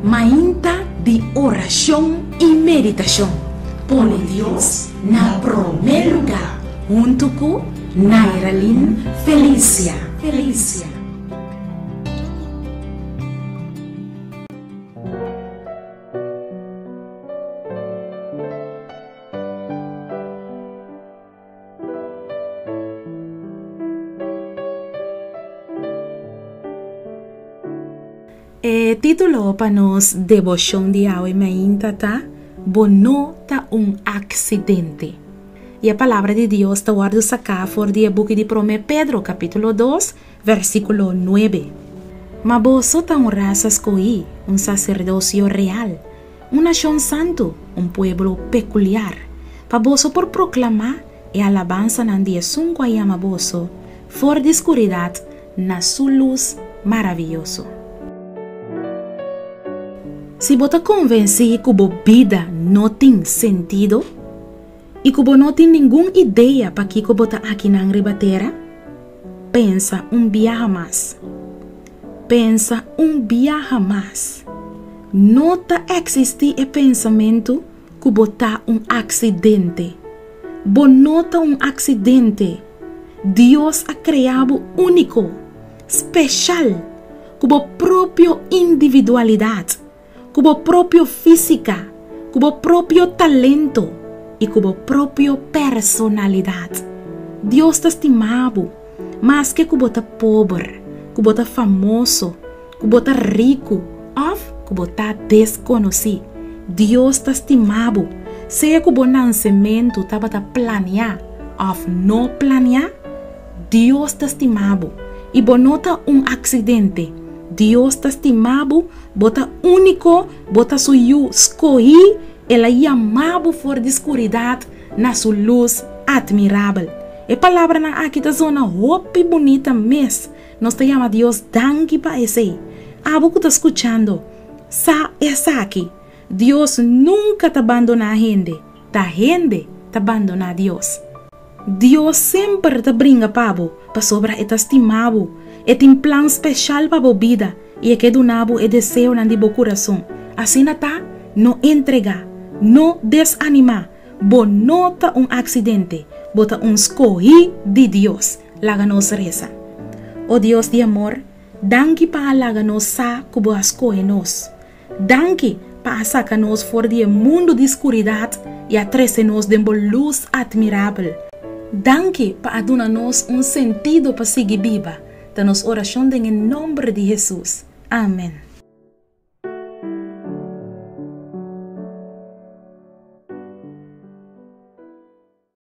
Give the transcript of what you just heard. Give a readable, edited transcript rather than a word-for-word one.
Mainta di orashon i meditashon. Pone Dios na promé lugá huntu ku Nairalyn Felicia. Felicia. E título pa nos deboshon di awe mainta ta Bo no ta un aksidente. I e palabra di Dios ta wòrdu saká for di e buki di Promé Pedro kapítulo dos, versíkulo nuebe. Ma boso ta un rasa skohí, un saserdosio real, Un nashon santu, un pueblo pekuliar, pa boso por proklamá e alabansanan di Esun ku a yama boso for di skuridat na Su lus maravioso. Si bo ta konvensí ku bo bida no tin sentido i ku bo no tin ningun idea pakiko bo ta akinan riba tera, pensa un biaha mas. Pensa un biaha mas. No ta eksistí e pensamentu ku bo ta un aksidente. Bo no ta un aksidente. Dios a krea bo úniko, speshal, ku bo propio individualidat. Ku bo propio físika, ku bo propio talento i ku bo propio personalidat. Dios ta stima bo, maske ku bo ta pober, ku bo ta famoso, ku bo ta riku òf ku bo ta deskonosí. Dios ta stima bo, sea ku bo nansementu tabata planiá òf no planiá. Dios ta stima bo i bo no ta un aksidente. Dios ta stima bo, bo ta úniko, bo ta su yu skohí, el a yama bo for di skuridat na su lus atmirabel. E palabranan aki ta zona hopi bunita mes. Nos ta yama Dios danki pa esei. Abo ku ta skuchando, sa esaki, Dios nunka ta bandoná hende, ta hende ta bandoná Dios. Dios semper ta bringa pa bo pasobra e ta stima bo. E tin plan speshal pa bo bida i e ke duna bo e deseonan di bo kurason. Asina ta, no entregá. No desanimá. Bo no ta un aksidente. Bo ta un skohí di Dios. Laga nos resa. O Dios di amor, danki pa a laga nos sa ku bo a skohe nos. Danki pa a saka nos for di e mundu di skuridat i a trese nos den bo lus atmirabel. Danki pa a duna nos un sentido pa sigui biba, ta nos orashon den e nomber di Hesus. Amen.